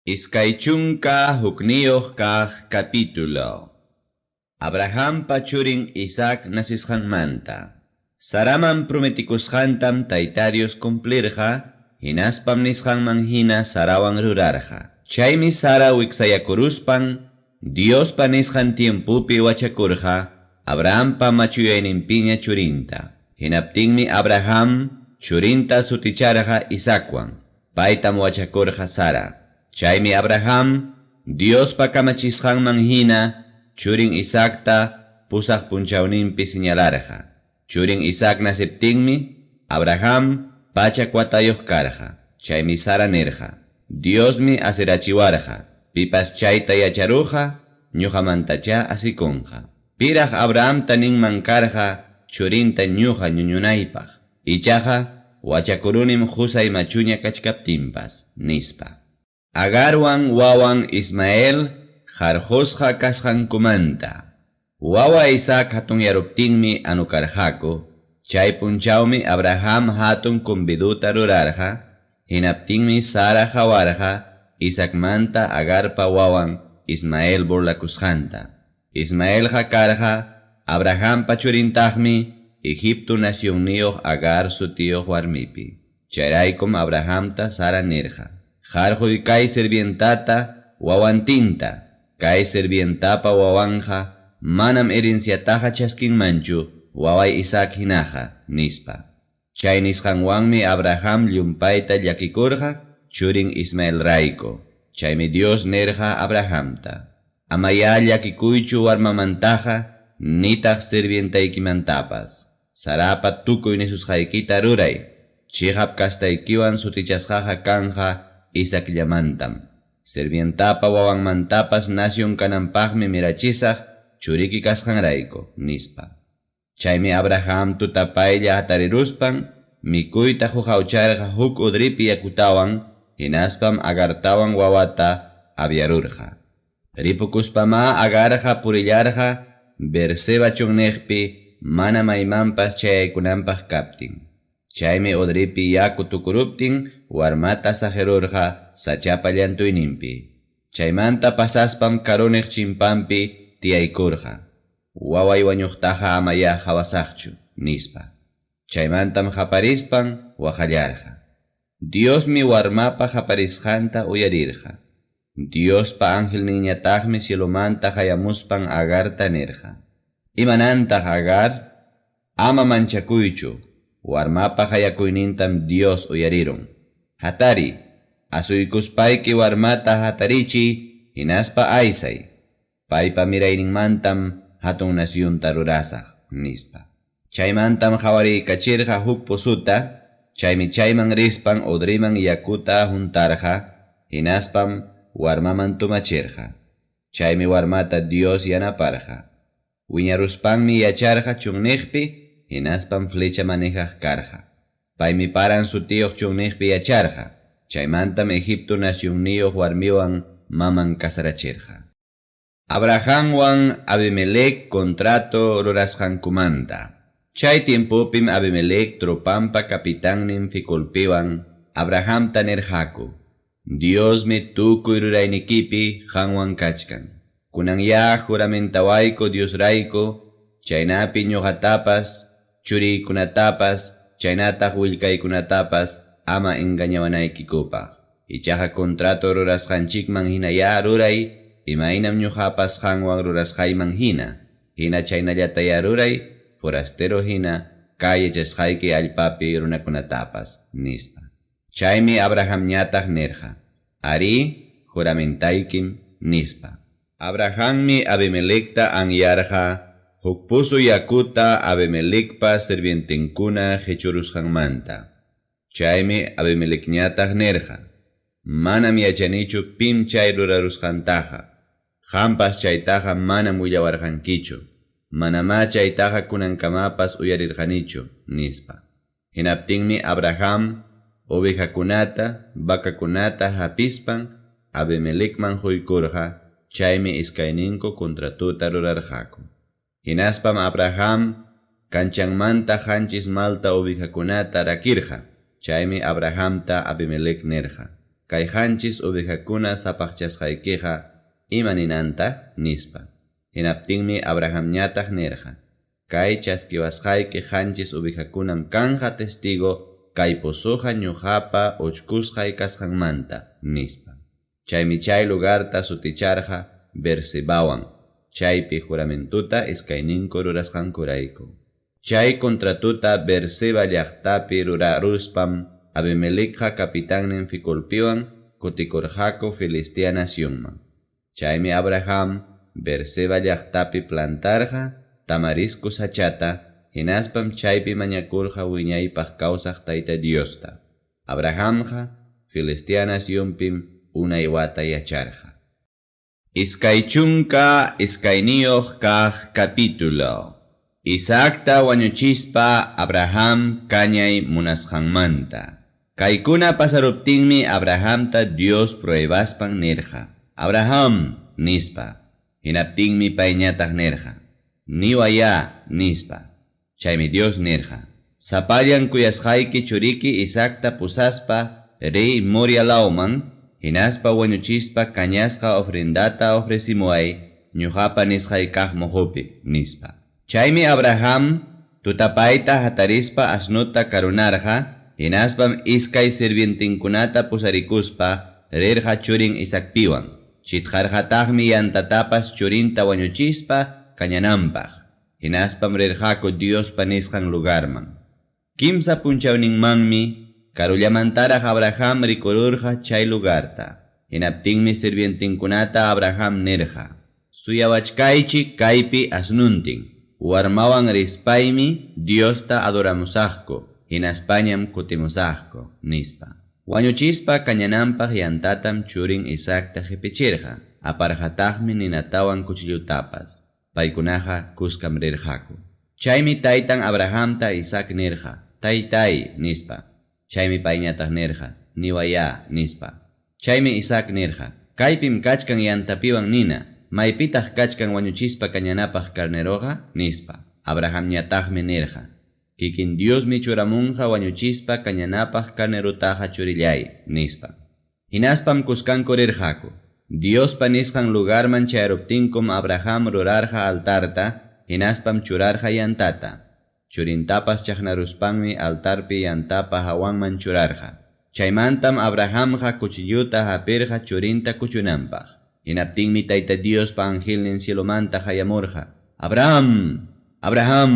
21 kaq capítulo. Abrahampa churin Isaac nacesqanmanta. Saraman prometikusqantam Tayta Dios cumplirqa, hinaspam nisqanman hina Sarawan rurarqa. Chaymi Sara wiksayakuruspan Diospa nisqan tiempopi wachakurqa Abrahampa machuyayninpiña churinta. Hinaptinmi Abraham churinta suticharqa Isaacwan. Paytam wachakurqa Sara. Chaymi Abraham Diospa kamachisqanman hina churin Isaacta pusaq punchawninpi señalarqa. Churin Isaac naciptinmi Abraham pachak watayuq karqa. Chaymi Sara nirqa: Diosmi asirachiwarqa. Pipas chayta yacharuqa ñuqamantachá asikunqa. Piraq Abrahamta ninman karqa churinta ñuqa ñuñunaypaq. Ichaqa wachakurunim qusay machuña kachkaptinpas, nispa. Agarwan wawan Ismael qarqusqa kasqankumanta. Wawa Isaac hatunyaruptinmi anukarqaku. Chay punchawmi Abraham hatun conviduta rurarqa. Hinaptinmi Sara qawarqa Isaacmanta Agarpa wawan Ismael burlakusqanta. Ismaelqa karqa Abrahampa churintaqmi Egipto nacionniyuq Agar sutiyuq warmipi. Chayraykum Abrahamta Sara nirqa: Qarquy kay sirvientata wawantinta. Kay sirvientapa wawanqa manam herenciataqa chaskinmanchu waway Isaac hinaqa, nispa. Chay nisqanwanmi Abraham llumpayta llakikurqa churin Ismaelrayku. Chaymi Dios nirqa Abrahamta: Amayá llakikuychu warmamantaqa nitaq sirvientaykimantapas. Sarapa tukuy nisusqaykita ruray. Chiqap kastaykiwan sutichasqaqa kanqa Isaacllamantam. Sirvientapa wawanmantapas nacion kananpaqmi mirachisaq churiki kasqanrayku, nispa. Chaymi Abraham tutapaylla hatariruspan mikuyta huqawcharqa huk udripi yakutawan, hinaspam Agartawan wawata aviarurqa. Ripukuspamá Agarqa purillarqa Beerseba chunniqpi mana maymanpas chayaykunanpaq kaptin. Chaymi udripi yaku tukuruptin warmata saqirurqa sachapa llantuyninpi. Chaymanta pasaspam karuniq chimpanpi tiyaykurqa. Waway wañuqtaqa amayá qawasaqchu, nispa. Chaymantam qaparispan waqallarqa. Diosmi warmapa qaparisqanta uyarirqa. Diospa angelninñataqmi cielomanta hayamuspan Agarta nirqa: Imanantaq Agar? Ama manchakuychu. Warmapa qayakuynintam Dios uyarirun. Hatari, asuykuspayki warmata hatarichiy hinaspa aysay. Paypa mirayninmantam hatun nacionta rurasaq, nispa. Chaymantam qawariykachirqa huk pozuta, chaymi chayman rispan udriman yakuta huntarqa, hinaspam warmaman tumachirqa. Chaymi warmata Dios yanaparqa. Wiñaruspanmi yacharqa chunniqpi, hinaspam flecha manejaq karqa. Paymi Paran sutiyuq chunniqpi yacharqa. Chaymantam Egipto nacionniyuq warmiwan maman casarachirqa. Abrahamwan Abimelec contrato rurasqankumanta. Chay tiempopim Abimelec tropampa capitannin Ficolpiwan Abrahamta nirqaku: Diosmi tukuy ruraynikipi qanwan kachkan. Kunanyá juramentawayku Diosrayku, chaynapi ñuqatapas, churiykunatapas, chaynataq willkaykunatapas ama engañawanaykikupaq. Ichaqa contrato rurasqanchikman hinayá ruray, imaynam ñuqapas qanwan rurasqayman hina. Hina chaynallatayá ruray, forastero hina kay yachasqayki allpapi runakunatapas, nispa. Chaymi Abrahamñataq nirqa: Arí, juramentaykim, nispa. Abrahammi Abimelecta anyarqa huk puzu yakuta Abimelecpa sirvientenkuna qichurusqanmanta. Chaymi Abimelecñataq nirqa: Manam yachanichu pim chay rurarusqantaqa. Qampas chaytaqa manam willawarqankichu. Manamá chaytaqa kunankamapas uyarirqanichu, nispa. Hinaptinmi Abraham ovejakunata, vacakunata hapispan Abimelecman quykurqa, chaymi iskayninku contratuta rurarqaku. Hinaspam Abraham kanchanmanta qanchis malta ovejakunata rakirqa. Chaymi Abrahamta Abimelec nirqa: Kay qanchis ovejakuna sapaqchasqaykiqa ima ninantaq? nispa. Hinaptinmi Abrahamñataq nirqa, Kay chaskiwasqayki qanchis ovejakunam kanqa testigo kay pozoqa ñoqapa uchkusqay kasqanmanta, nispa. Chaymi chay lugarta suticharqa Beersebawan, chaypi juramentota iskayninku rurasqankurayku. Chay contratota Beerseba llaqtapi ruraruspam Abimelecqa capitannin Ficolpiwan kutikurqaku Filistea nacionman. Chaymi Abraham Beerseba llaqtapi plantarqa tamarisco sachata hinaspam chaypi mañakurqa wiñaypaq kawsaq Tayta Diosta. Abrahamqa Filistea nacionpim unay wata yacharqa. 22 kaq capítulo. Isaacta wañuchispa Abraham kañay munasqanmanta. Kaykuna pasaruptinmi Abrahamta Dios pruebaspan nirqa: Abraham, nispa. Hinaptinmi payñataq nirqa: Niwayá, nispa. Chaymi Dios nirqa: Sapallan kuyasqayki churiki Isaacta pusaspa riy Moria lawman, hinaspa wañuchispa kañasqa ofrendata ofrecimuway ñoqapa nisqay kaq moqopi, nispa. Chaymi Abraham tutapayta hatarispa asnota karunarqa, hinaspam iskay sirvientenkunata pusarikuspa rirqa churin Isaacpiwan. Chitqarqataqmi yantatapas churinta wañuchispa kañananpaq. Hinaspam rirqaku Diospa nisqan lugarman. Kimsa punchawninmanmi karullamantaraq Abraham rikururqa chay lugarta. Hinaptinmi sirvientenkunata Abraham nirqa: Suyawachkaychik kaypi asnuntin. Warmawan rispaymi Diosta adoramusaqku, hinaspañam kutimusaqku, nispa. Wañuchispa kañananpaq yantatam churin Isaacta qipichirqa, aparqataqmi ninatawan cuchillotapas. Paykunaqa kuskam rirqaku. Chaymi taytan Abrahamta Isaac nirqa: Taytáy, nispa. Chaymi payñataq nirqa: Niwayá, nispa. Chaymi Isaac nirqa: Kaypim kachkan yantapiwan nina, maypitaq kachkan wañuchispa kañanapaq carneroqa? nispa. Abrahamñataqmi nirqa: Kikin Diosmi churamunqa wañuchispa kañanapaq carnerotaqa churillay, nispa. Hinaspam kuskanku rirqaku. Diospa nisqan lugarman chayaruptinkum Abraham rurarqa altarta, hinaspam churarqa yantata. Churintapas chaqnaruspanmi altarpi yantapa hawanman churarqa. Chaymantam Abrahamqa cuchillota hapirqa churinta kuchunanpaq. Hinaptinmi Tayta Diospa angelnin cielomanta qayamurqa: Abraham! Abraham!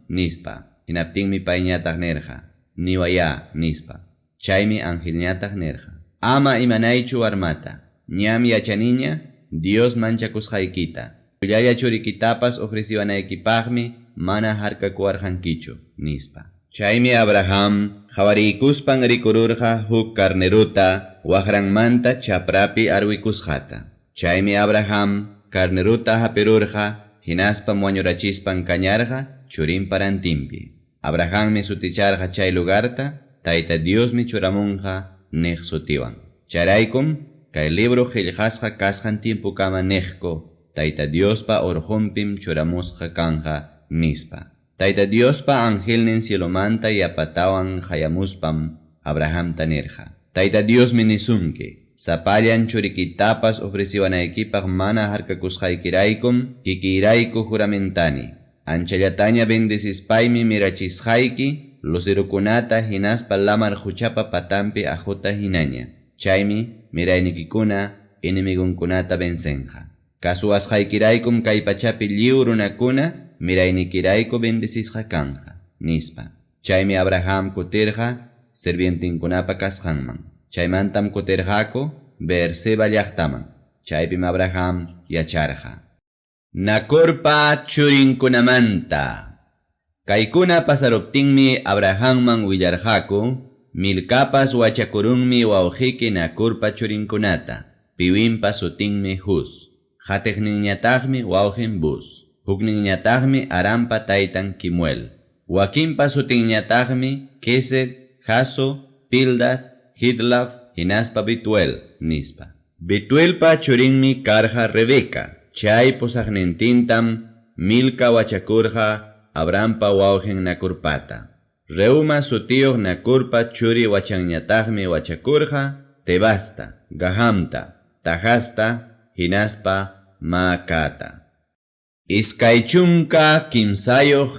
nispa. Hinaptinmi payñataq nirqa: Niwayá, nispa. Chaymi angelñataq nirqa: Ama imanaychu warmata. Ñam yachaniña Dios manchakusqaykita. Chullalla churikitapas ofreciwanaykipaqmi mana harkakuwarqankichu, nispa. Chaymi Abraham qawariykuspan rikururqa huk carnerota waqranmanta chaprapi arwikusqata. Chaymi Abraham carnerota hapirurqa hinaspam wañurachispan kañarqa churinpa rantinpi. Abrahammi suticharqa chay lugarta Tayta Diosmi churamunqa niq sutiwan. Chayraykum kay libro qellqasqa kasqan tiempokama niqku Tayta Diospa orqonpim churamusqa kanqa nispa. Tayta Diospa angelnin cielomanta yapatawan qayamuspam Abrahamta nirqa: Tayta Diosmi nisunki, Sapallan churikitapas ofreciwanaykipaq mana harkakusqaykiraykum kikiyrayku juramentani. Anchallataña bendecispaymi mirachisqayki lucerokunata hinaspa lamar qochapa patanpi aquta hinaña. Chaymi miraynikikuna enemigonkunata vencenqa. Kasuwasqaykiraykum kay pachapi lliw runakuna miraynikirayku bendecisqa kanqa, nispa. Chaymi Abraham kutirqa sirvientenkunapa kasqanman. Chaymantam kutirqaku Beerseba llaqtaman. Chaypim Abraham yacharqa. Nacorpa churinkunamanta. Kaykuna pasaruptinmi Abrahamman willarqaku: Milcapas wachakurunmi wawqiki Nacorpa churinkunata. Piwinpa sutinmi Huz. Qatiqninñataqmi wawqin Buz. Hukninñataqmi Arampa taytan Kimuel. Wakinpa sutinñataqmi Kesed, Hazo, Pildas, Jidlaf hinaspa Betuel, nispa. Betuelpa churinmi karqa Rebeca. Chay pusaqnintintam Milca wachakurqa Abrahampa wawqin Nacorpata. Reuma sutiyuq Nacorpa churi wachanñataqmi wachakurqa Tebasta, Gahamta, Tahasta hinaspa Maacata. 23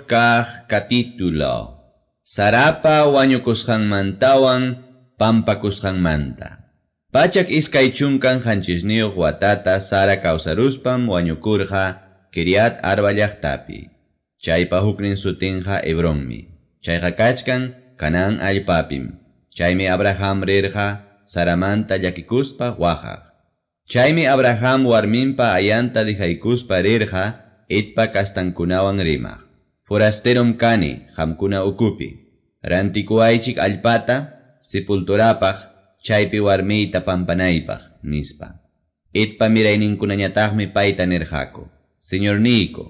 kaq capítulo. Sarapa wañukusqanmantawan pampakusqanmanta. 127 watata Sara kawsaruspam wañukurqa Kiriat Arba llaqtapi. Chaypa huknin sutinqa Hebronmi. Chayqa kachkan Canaán allpapim. Chaymi Abraham rirqa Saramanta llakikuspa waqaq. Chaymi Abraham warminpa ayanta dejaykuspa rirqa Hetpa kastankunawan rimaq. Forasterom kani qamkuna ukupi. Rantikuwaychik allpata sepulturapaq chaypi warmiyta pampanaypaq, nispa. Hetpa mirayninkunañataqmi payta nirqaku: Señorniyku,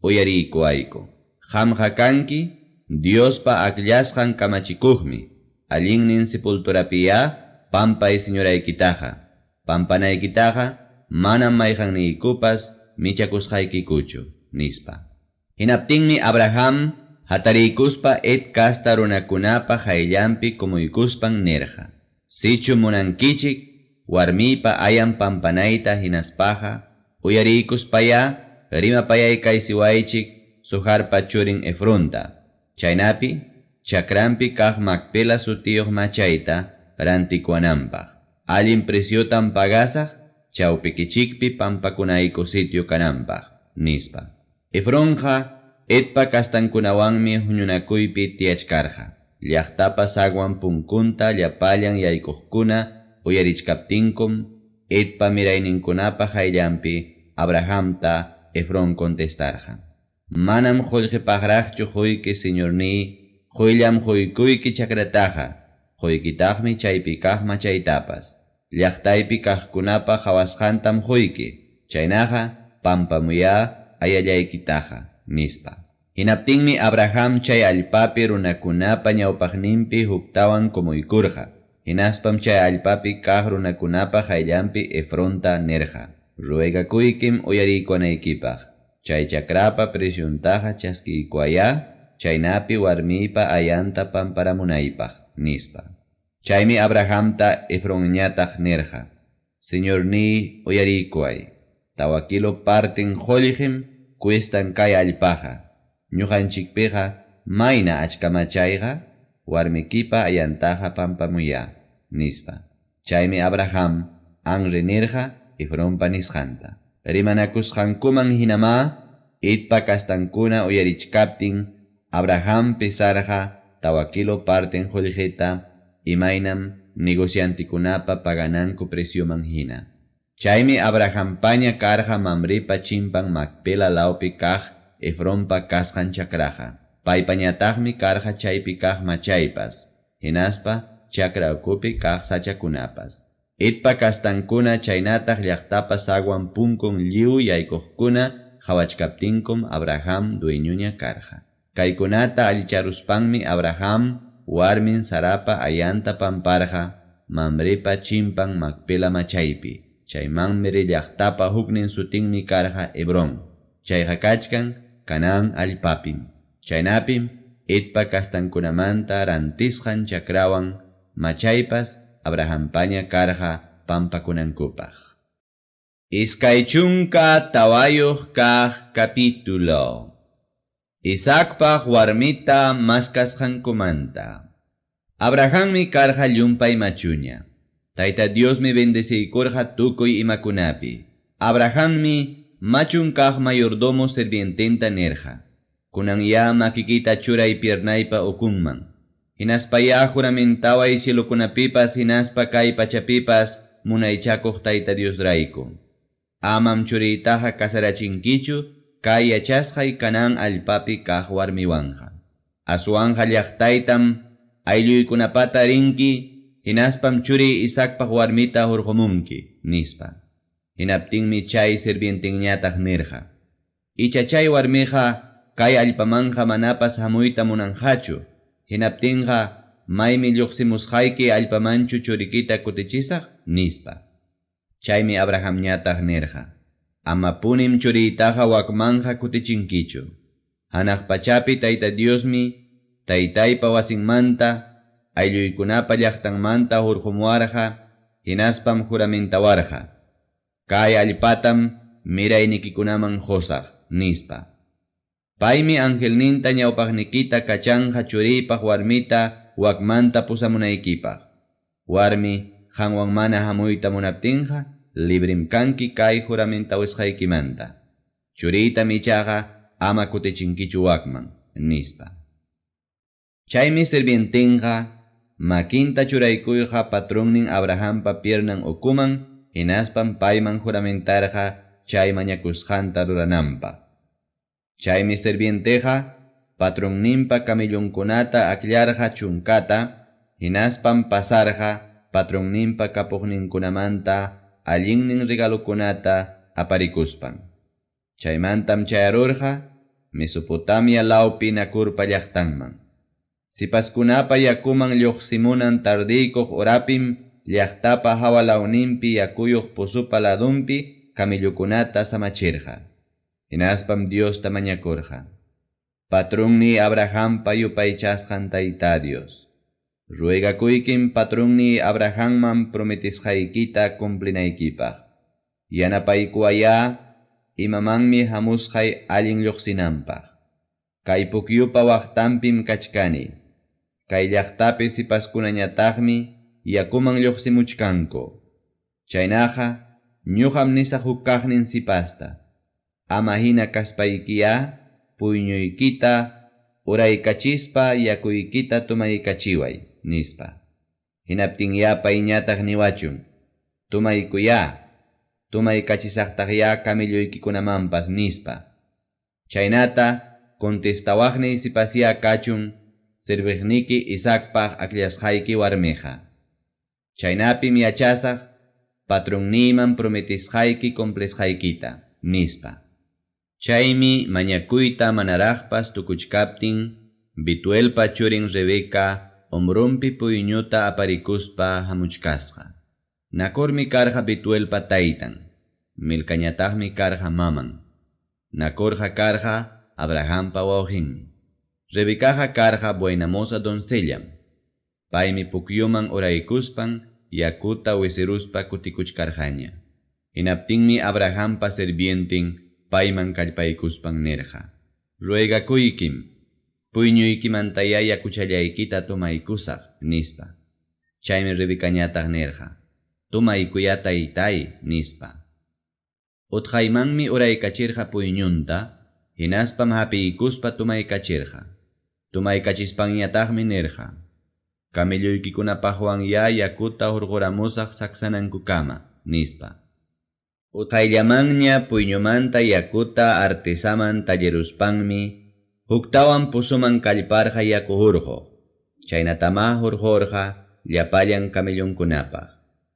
uyariykuwayku. Qamqa kanki Diospa akllasqan kamachikuqmi. Allinnin sepulturapiyá pampay señoraykitaqa. Pampanaykitaqa manam mayqanniykupas michakusqaykikuchu, nispa. Hinaptinmi Abraham hatariykuspa Het kasta runakunapa qayllanpi kumuykuspan nirqa: Sichu munankichik warmiypa ayan pampanayta hinaspaqa uyariykuspayá rimapayaykaysiwaychik Zoharpa churin Efronta. Chaynapi chakranpi kaq Macpela sutiyuq machayta rantikuwananpaq. Allin preciotam pagasaq chawpikichikpi pampakunayku sitio kananpaq, nispa. Efronqa Hetpa kastankunawanmi huñunakuypi tiyachkarqa. Llaqtapa zaguan punkunta llapallan yaykuqkuna uyarichkaptinkum Hetpa mirayninkunapa qayllanpi Abrahamta Efrón contestarqa: Manam qullqipaqraqchu quyki, señorniy, quyllam quykuyki chakrataqa, quykitaqmi chaypi kaq machaytapas. Llaqtaypi kaqkunapa qawasqantam quyki, chaynaqa pampamuyá ayallaykitaqa, nispa. Hinaptinmi Abraham chay allpapi runakunapa ñawpaqninpi huktawan kumuykurqa. Hinaspam chay allpapi kaq runakunapa qayllanpi Efronta nirqa: Ruegakuykim uyariykuwanaykipaq. Chay chakrapa preciontaqa chaskiykuwayá, chaynapi warmiypa ayanta pamparamunaypaq, nispa. Chaymi Abrahamta Efronñataq nirqa: Señorniy, uyariykuway. 4 kilo parten qullqim cuestan kay allpaqa. Ñuqanchikpiqa mayna achkama chayqa, warmikipa ayantaqa pampamuyá, nispa. Chaymi Abraham anri nirqa Efronpa nisqanta. Rimanakusqankuman hinamá Hetpa kastankuna uyarichkaptin Abraham pesarqa 4 kilo parten qullqita imaynam negociantikunapa pagananku precioman hina. Chaymi Abrahampaña karqa Mamrepa chimpan Macpela lawpi kaq Efronpa kasqan chakraqa. Paypañataqmi karqa chaypi kaq machaypas, hinaspa chakra ukupi kaq sachakunapas. Hetpa kastankuna chaynataq llaqtapa zaguan punkun lliw yaykuqkuna qawachkaptinkum Abraham dueñoña karqa. Kaykunata allicharuspanmi Abraham warmin Sarapa ayanta pamparqa Mamrepa chimpan Macpela machaypi. Chay Mamre llaqtapa huknin sutinmi karqa Hebrón. Chayqa kachkan Canaán allpapim. Chaynapim Hetpa kastankunamanta rantisqan chakrawan machaypas Abrahampaña karqa pampakunankupaq. 24 kaq capítulo. Isaacpaq warmita maskasqankumanta. Abrahammi karqa llumpay machuña. Tayta Diosmi bendeciykurqa tukuy imakunapi. Abrahammi machun kaq mayordomo sirviententa nirqa: Kunan ya makikita churay piernaypa ukunman. Hinaspayá juramentaway cielokunapipas hinaspa kay pachapipas munaychakuq Tayta Diosrayku. Amam churiytaqa kasarachinkichu kay yachasqay Canaán allpapi kaq warmiwanqa. Aswanqa llaqtaytam aylluykunapata rinki, hinaspam churiy Isaacpaq warmita hurqumunki, nispa. Hinaptinmi chay sirvientinñataq nirqa: Icha chay warmiqa kay allpamanqa manapas hamuyta munanqachu. Hinaptinqa maymi lluqsimusqayki allpamanchu churikita kutichisaq, nispa. Chaymi Abrahamñataq nirqa: Amapunim churiytaqa wakmanja kutichinkichu. Hanaq pachapi Tayta Diosmi taytaypa wasinmanta, aylluykunapa llaqtanmanta hurqumuwarqa, hinaspam juramintawarqa, Kay allpatam miraynikikunaman qosaq, nispa. Paymi angelninta ñawpaqnikita kachanqa churiypaq warmita wakmanta pusamunaykipaq. Warmi qanwan mana hamuyta munaptinqa librim kanki kay juramintawisqaykimanta. Churiytam ichaqa ama kutichinkichu wakman, nispa. Chaymi sirvientenqa makinta churaykuyqa patronnin Abrahampa piernan ukuman hinaspam payman juramentarqa chay mañakusqanta rurananpaq. Chaymi sirvienteqa patronninpa camellonkunata akllarqa chunkata, hinaspam pasarqa patronninpa kapuqninkunamanta allinnin regalokunata aparikuspan. Chaymantam chayarurqa Mesopotamia lawpi Nakurpa llaqtanman. Sipaskunapa yakuman lluqsimunan tardiykuq horapim llaqtapa hawa lawninpi yakuyuq pozopa ladunpi camellokunata samachirqa. Hinaspam Diosta mañakurqa. Patrunniy Abrahampa yupaychasqan Tayta Dios. Ruegakuykim patrunniy Abrahamman prometisqaykita cumplinaykipaq. Yanapaykuwayá imamanmi hamusqay allin lluqsinanpaq. Kay pukyupa waqtanpim kachkani. Kay llaqtapi sipaskunañataqmi yakuman lluqsimuchkanku. Chaynaqa ñuqam nisaq huk kaqnin sipasta. Ama hina kaspaykiyá puyñuykita uraykachispa yakuykita tomaykachiway, nispa. Hinaptinyá payñataq niwachun, Tomaykuyá, tomaykachisaqtaqyá camelloykikunamanpas, nispa. Chaynata contestawaqniy sipasyá kachun serviqniki Isaacpaq akllasqayki warmiqa. Chaynapim yachasaq patronniyman prometisqayki cumplisqaykita, nispa. Chaymi mañakuyta manaraqpas tukuchkaptin Betuelpa churin Rebeca hombronpi puyñuta aparikuspa hamuchkasqa. Nacormi karqa Betuelpa taytan, Milcañataqmi karqa maman. Nacorqa karqa Abrahampa wawqinmi. Rebecaqa karqa buenamoza doncellam. Paymi pukyuman uraykuspan yakuta wisiruspa kutikuchkarqaña. Hinaptinmi Abrahampa sirvienten payman kallpaykuspan nirqa: Ruegakuykim, puyñuykimantayá yakuchallaykita tomaykusaq, nispa. Chaymi Rebecañataq nirqa: Tomaykuyá taytay, nispa. Utqaymanmi uraykachirqa puyñunta, hinaspam hapiykuspa tomaykachirqa. Tomaykachispanñataqmi nirqa: Camelloykikunapaqwanyá yakuta hurquramusaq saksanankukama, nispa. Utqayllamanña puyñumanta yakuta artesaman talleruspanmi huktawan pozoman kallparqa yaku hurquq. Chaynatamá hurqurqa llapallan camellonkunapaq.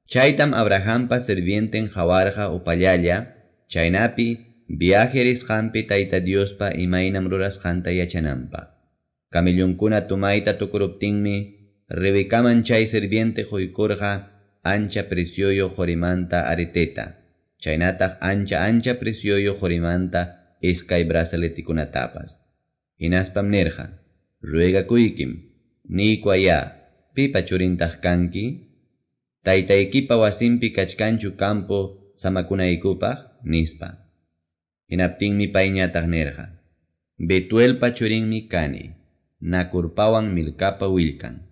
Chaytam Abrahampa sirvienten qawarqa upallalla, chaynapi viaje risqanpi Tayta Diospa imaynam rurasqanta yachananpaq. Camellonkuna tomayta tukuruptinmi Rebecaman chay sirviente quykurqa ancha precioyuq qorimanta areteta, chaynataq ancha ancha precioyuq qorimanta iskay brazaletikunatapas. Hinaspam nirqa: Ruegakuykim, niykuwayá, pipa churintaq kanki? Taytaykipa wasinpi kachkanchu campo samakunaykupaq, nispa. Hinaptinmi payñataq nirqa: Betuelpa churinmi kani, Nakurpawan Milcapa willkan.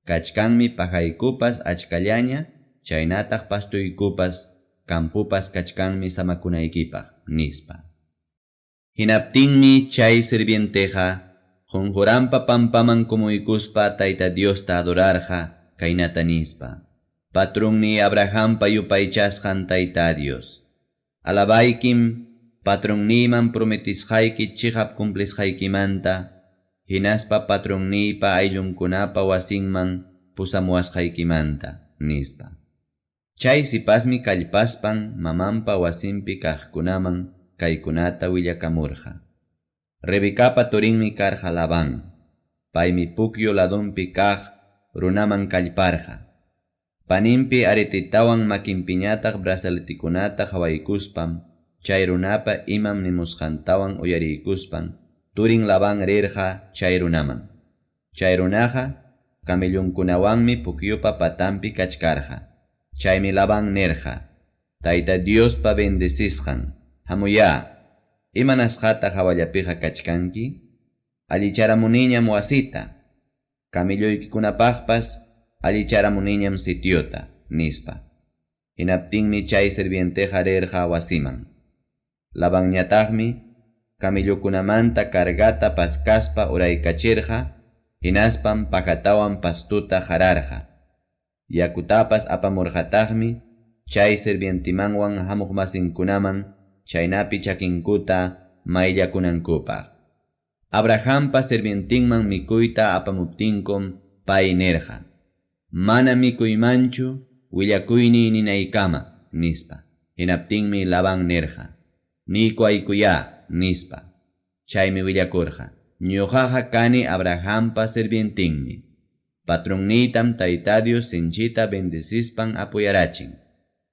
Kachkanmi pajaykupas achkallaña, chaynataq pastuykupas, campopas kachkanmi samakunaykipaq, nispa. Hinaptinmi chay sirvienteqa qunquranpa pampaman kumuykuspa Tayta Diosta adorarqa kaynata nispa: Patrunniy Abrahampa yupaychasqan Tayta Dios. Alabaykim patronniyman prometisqayki chiqap cumplisqaykimanta, hinaspa patronniypa ayllunkunapa wasinman pusamuwasqaykimanta, nispa. Chay sipasmi kallpaspan mamanpa wasinpi kaqkunaman kaykunata willakamurqa. Rebecapa turinmi karqa Labán. Paymi pukyu ladunpi kaq runaman kallparqa. Paninpi aretetawan makinpiñataq brazaletikunata qawaykuspam, chay runapa imam nimusqantawan uyariykuspan, turin Labán rirqa chay runaman. Chay runaqa camellonkunawanmi pukyupa patanpi kachkarqa. Chaymi Labán nirqa, Tayta Diospa bendecisqan, hamuyá. Imanasqataq hawallapiqa kachkanki? Allicharamuniñam wasita, camelloykikunapaqpas allicharamuniñam sitiota, nispa. Hinaptinmi chay sirvienteqa rirqa wasiman. Labanñataqmi camellokunamanta cargata paskaspa uraykachirqa, hinaspam pajatawan pastota qararqa. Yakutapas apamurqataqmi chay sirvientemanwan hamuqmasinkunaman chaynapi chakinkuta mayllakunankupaq. Abrahampa sirvientenman mikuyta apamuptinkum pay nirqa, Manam mikuymanchu willakuyniy ninaykama, nispa. Hinaptinmi Labán nirqa, Niykuwaykuyá, nispa. Chaymi willakurqa, Ñuqaqa kani Abrahampa sirvientenmi. Patronniytam Tayta Dios sinchita bendecispan apuyarachin.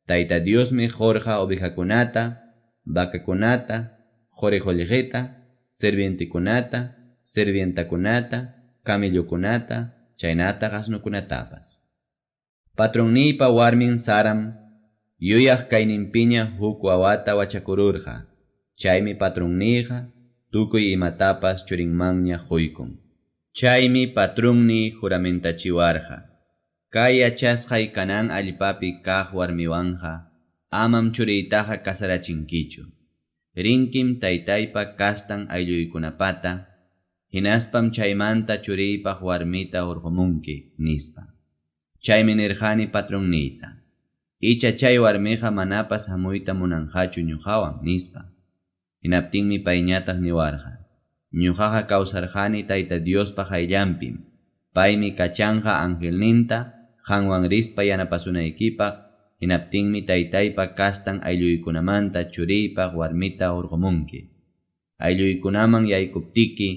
Tayta Diosmi qurqa ovejakunata, vacakunata, qori-qullqita, sirvientekunata, sirvientakunata, camellokunata, chaynataq asnokunatapas. Patronniypa warmin Saram yuyaq kayninpiña huk wawata wachakururqa, chaymi patronniyqa tukuy imatapas churinmanña quykun. Chaymi patronniy juramentachiwarqa, Kay yachasqay Canaán allpapi kaq warmiwanqa amam churiytaqa casarachinkichu. Rinkim taytaypa castan aylluykunapata, hinaspam chaymanta churiypaq warmita hurqumunki, nispa. Chaymi nirqani patronniyta, Icha chay warmiqa manapas hamuyta munanqachu ñuqawan, nispa. Hinaptinmi payñataq niwarqa, Ñuqaqa kawsarqani Tayta Diospa qayllanpim, paymi kachanqa angelninta qanwan rispa yanapasunaykipaq, hinaptinmi taytaypa castan aylluykunamanta churiypaq warmita hurqumunki. Aylluykunaman yaykuptiki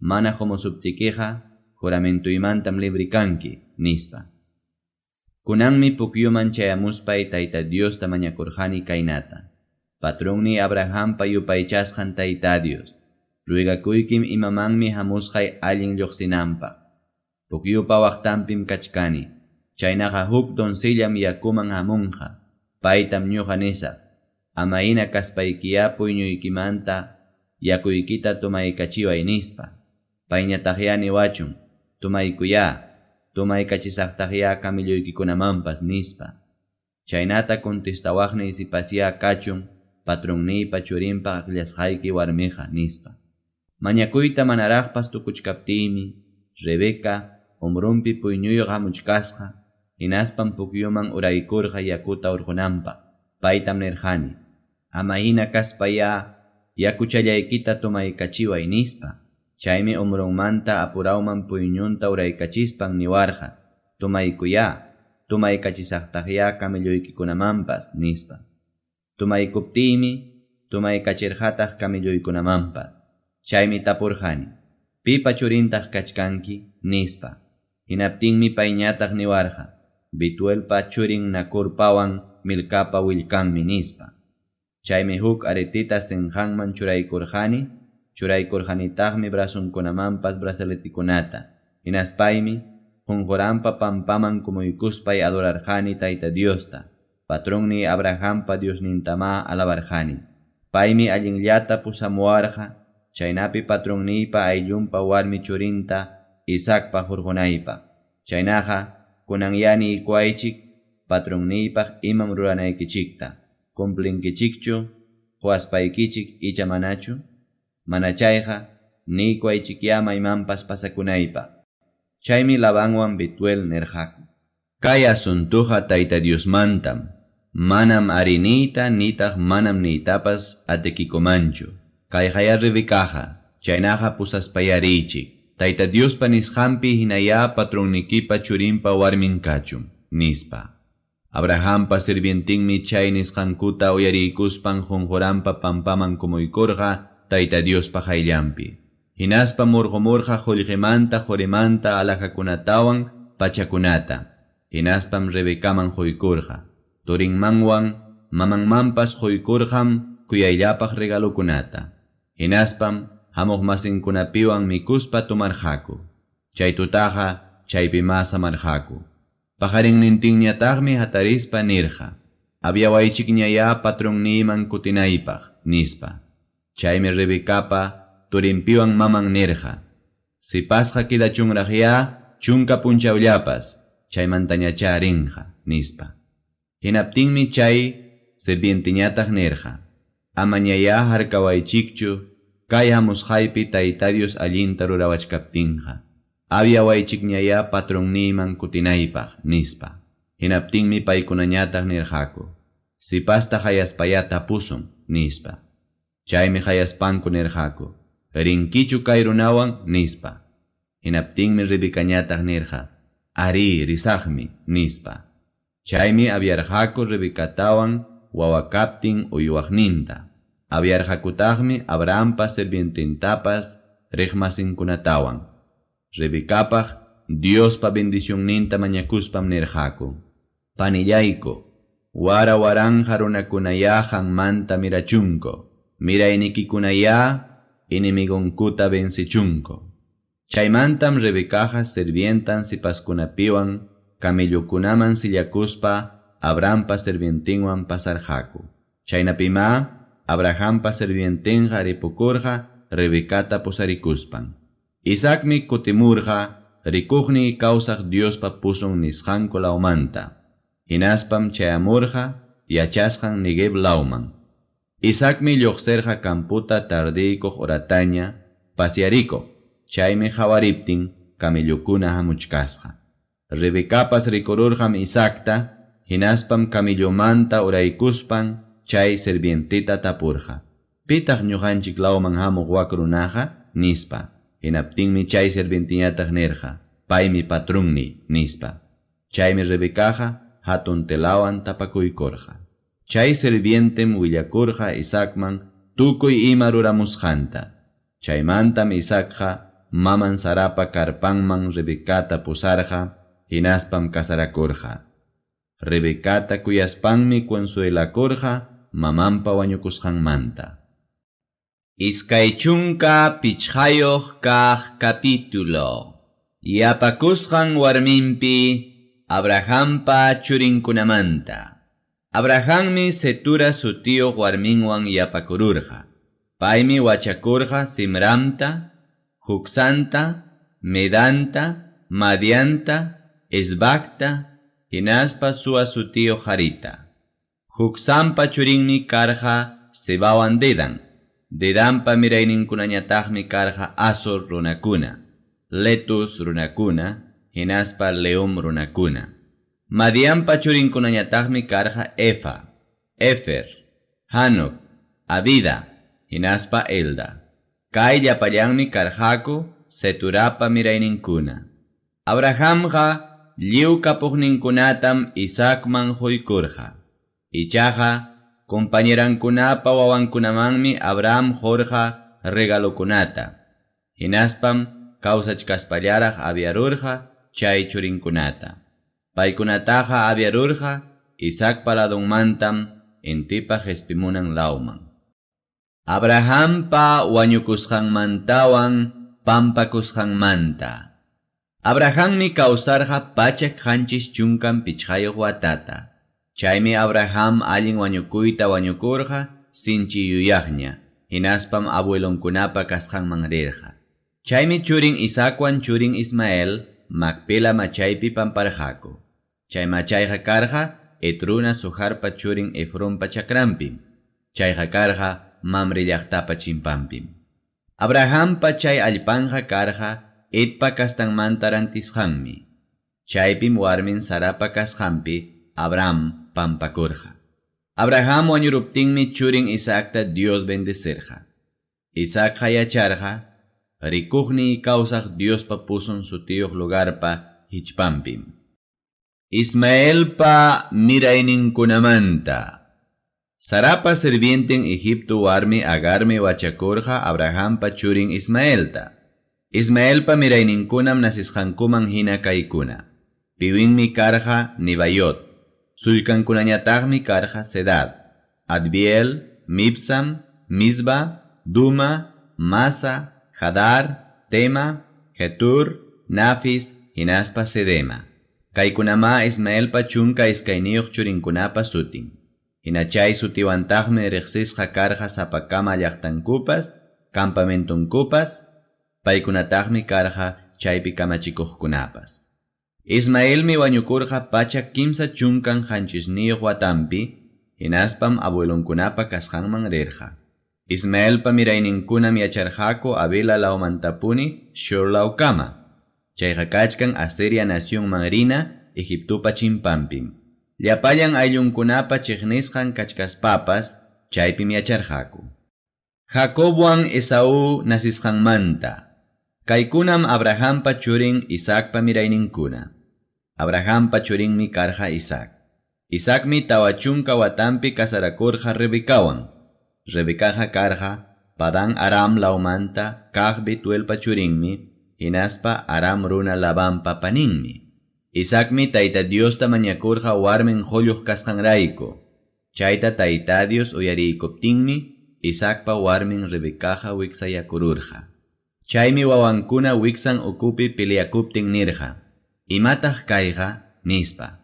mana qumusuptikiqa juramentuymantam libre kanki, nispa. Kunanmi pukyuman chayamuspay Tayta Diosta mañakurqani kaynata, Patronniy Abrahampa yupaychasqan Tayta Dios, ruegakuykim imamanmi hamusqay allin lluqsinanpaq. Pukyupa waqtanpim kachkani, chaynaqa huk doncellam yakuman hamunqa, paytam ñuqa nisaq, Ama hina kaspaykiyá puyñuykimanta yakuykita tomaykachiway nispa. Payñataqyá niwachun, Tomaykuyá, tomaykachisaqtaqyá camelloykikunamanpas, nispa. Chaynata contestawaqniy sipasyá kachun patronniypa churinpaq akllasqayki warmiqa, nispa. Mañakuyta manaraqpas tukuchkaptiymi Rebeca hombronpi puyñuyuq hamuchkasqa, hinaspam pukyuman uraykurqa yakuta hurqunanpaq. Paytam nirqani, Ama hina kaspayá yakuchallaykita tomaykachiway, nispa. Chaymi hombronmanta apurawman puyñunta uraykachispan niwarqa, Tomaykuyá, tomaykachisaqtaqyá camelloykikunamanpas, nispa. Tomaykuptiymi tomaykachirqataq camelloykunamanpas. Chaymi tapurqani, Pipa churintaq kachkanki? nispa. Hinaptinmi payñataq niwarqa, Betuelpa churin Nacorpawan Milcapa willkanmi, nispa. Chaymi huk areteta senqanman churaykurqani, churaykurqanitaqmi brazonkunamanpas brazaletikunata. Hinaspaymi qonqoranpa pampaman kumuykuspay adorarqani Tayta Diosta, patronniy Abrahampa Diosnintamá alabarqani. Paymi allinllata pusamuwarqa chaynapi patronniypa ayllunpa warmi churinta Isaacpaq hurqunaypaq. Chaynaqa, kunanyá niykuwaychik patronniypaq imam ruranaykichikta, cumplinkichikchu quwaspaykichik icha manachu? Manachayqa, niykuwaychikyá maymanpas pasakunaypaq. Chaymi Labanwan Betuel nirqaku. Kay asuntoqa Tayta Diosmantam, manam arí niyta nitaq manam niytapas atikikumanchu. Kayqayá Rebecaqa, chaynaqa pusaspayá riychik. Tayta Diospa nisqanpi hinayá patronnikipa churinpa warmin kachun, nispa. Abrahampa sirvientenmi chay nisqankuta uyariykuspan qonqoranpa pampaman kumuykurqa Tayta Diospa qayllanpi. Hinaspam hurqumurqa qullqimanta qorimanta alhajakunatawan pachakunata. Hinaspam Rebecaman qoykurqa. Turinmanwan mamanmanpas qoykurqam kuyayllapaq regalokunata. Hinaspam hamuqmasinkunapiwan mikuspa tomarqaku. Chay tutaqa chaypimá samarqaku. Paqarinnintinñataqmi hatarispa nirqa, Aviawaychikñayá patronniyman kutinaypaq, nispa. Chaymi Rebecapa turinpiwan maman nirqa, Sipasqa quedachunraqyá chunka punchawllapas, chaymantañachá rinqa, nispa. Hinaptinmi chay sirvienteñataq nirqa, Amañayá harkawaychikchu kay hamusqaypi Tayta Dios allinta rurawachkaptinqa. Aviawaychikñayá patronniyman kutinaypaq, nispa. Hinaptinmi paykunañataq nirqaku, Sipasta qayaspayá tapusun, nispa. Chaymi qayaspanku nirqaku, Rinkichu kay runawan? nispa. Hinaptinmi Rebecañataq nirqa, Arí, risaqmi, nispa. Chaymi aviarqaku Rebecatawan wawa kaptin uywaqninta. Aviarqakutaqmi Abrahampa sirviententapas riqmasinkunatawan. Rebecapaq Diospa bendicionninta mañakuspam nirqaku, Panillayku, wara-waranqa runakunayá qanmanta mirachunku, miraynikikunayá enemigonkuta vencechunku. Chaymantam Rebecaqa sirvientan sipaskunapiwan camellokunaman sillakuspa Abrahampa sirvientenwan pasarqaku. Chaynapimá Abrahampa sirvientenqa ripukurqa Rebecata pusarikuspan. Isaacmi kutimurqa rikuqniy kawsaq Diospa pusun nisqanku lawmanta. Hinaspam chayamurqa yachasqan Neguev lawman. Isaacmi lluqsirqa camputa tardeykuq horataña pasearikuq, chaymi qawariptin camellokuna hamuchkasqa. Rebecapas rikururqam Isaacta, hinaspam camellomanta uraykuspan chay sirvienteta tapurqa, Pitaq ñuqanchik lawman hamuq wak runaqa? nispa. Hinaptinmi chay sirvienteñataq nirqa, Paymi patrunniy, nispa. Chaymi Rebecaqa hatun telawan tapakuykurqa. Chay sirvientem willakurqa Isaacman tukuy ima ruramusqanta. Chaymantam Isaacqa maman Sarapa karpanman Rebecata pusarqa, hinaspam casarakurqa. Rebecata kuyaspanmi consuelakurqa mamanpa wañukusqanmanta. 25 kaq capítulo. Yapakusqan warminpi Abrahampa churinkunamanta. Abrahammi Cetura sutiyuq warminwan yapakururqa. Paymi wachakurqa Zimramta, Jocsanta, Medanta, Madianta, Esbacta, hinaspa Sua sutiyuq qarita. Jocsanpa churinmi karqa Sebawan Dedan. Dedanpa mirayninkunañataqmi karqa Asor runakuna, Letus runakuna, hinaspa Leum runakuna. Madianpa churinkunañataqmi karqa Efa, Efer, Hanok, Abida, hinaspa Elda. Kay llapallanmi karqaku Ceturapa mirayninkuna. Abrahamqa lliw kapuqninkunatam Isaacman quykurqa. Ichaqa compañerankunapa wawankunamanmi Abraham qurqa regalokunata. Hinaspam kawsachkaspallaraq aviarurqa chay churinkunata. Paykunataqa aviarurqa Isaacpa ladonmantam intipa qespimunan lawman. Abrahampa wañukusqanmantawan pampakusqanmanta. Abrahammi kawsarqa 175 watata. Chaymi Abraham allin wañukuyta wañukurqa sinchi yuyaqña, hinaspam abuelonkunapa kasqanman rirqa. Chaymi churin Isaacwan churin Ismael Macpela machaypi pamparqaku. Chay machayqa karqa Het runa Zoharpa churin Efronpa chakranpim. Chayqa karqa Mamre llaqtapa chimpanpim. Abrahampa chay allpanqa karqa Hetpa kastanmanta rantisqanmi. Chaypim warmin Sarapa kasqanpi Abraham pampakurqa. Abraham wañuruptinmi churin Isaacta Dios bendecirqa. Isaacqa yacharqa rikuqniy kawsaq Diospa pusun sutiyuq lugarpa hichpanpim. Ismaelpa mirayninkunamanta. Sarapa sirvienten Egipto warmi Agarmi wachakurqa Abrahampa churin Ismaelta. Ismaelpa mirayninkunam nacesqankuman hina kaykuna. Piwinmi karqa Nebayot. Sullkankunañataqmi karqa Cedar, Adbiel, Mibsam, Misba, Duma, Masa, Hadar, Tema, Getur, Nafis, hinaspa Sedema. Kaykunamá Ismaelpa 12 churinkunapa sutin. Hina chay sutiwantaqmi riqsisqa karqa sapakama llaqtankupas, campamentonkupas, paykunataqmi karqa chaypi kamachikuqkunapas. Ismaelmi wañukurqa 137 watanpi, hinaspam abuelonkunapa kasqanman rirqa. Ismaelpa mirayninkunam yacharqaku Havila lawmantapuni Shur lawkama. Chayqa kachkan Asiria nacionman rina Egiptopa chimpanpim. Llapallan ayllunkunapa chiqnisqan kachkaspapas chaypim yacharqaku. Jacobwan Esaú nacisqanmanta. Kaykunam Abrahampa churin Isaacpa mirayninkuna. Abrahampa churinmi karqa Isaac. Isaacmi 40 watanpi casarakurqa Rebecawan. Rebecaqa karqa Padan Aram lawmanta kaq Betuelpa churinmi, hinaspa Aram runa Labanpa paninmi. Isaacmi Tayta Diosta mañakurqa warmin qulluq kasqanrayku. Chayta Tayta Dios uyariykuptinmi Isaacpa warmin Rebecaqa wiksayakururqa. Chaymi wawankuna wiksan ukupi peleakuptin nirqa: "Imataq kayqa?" nispa.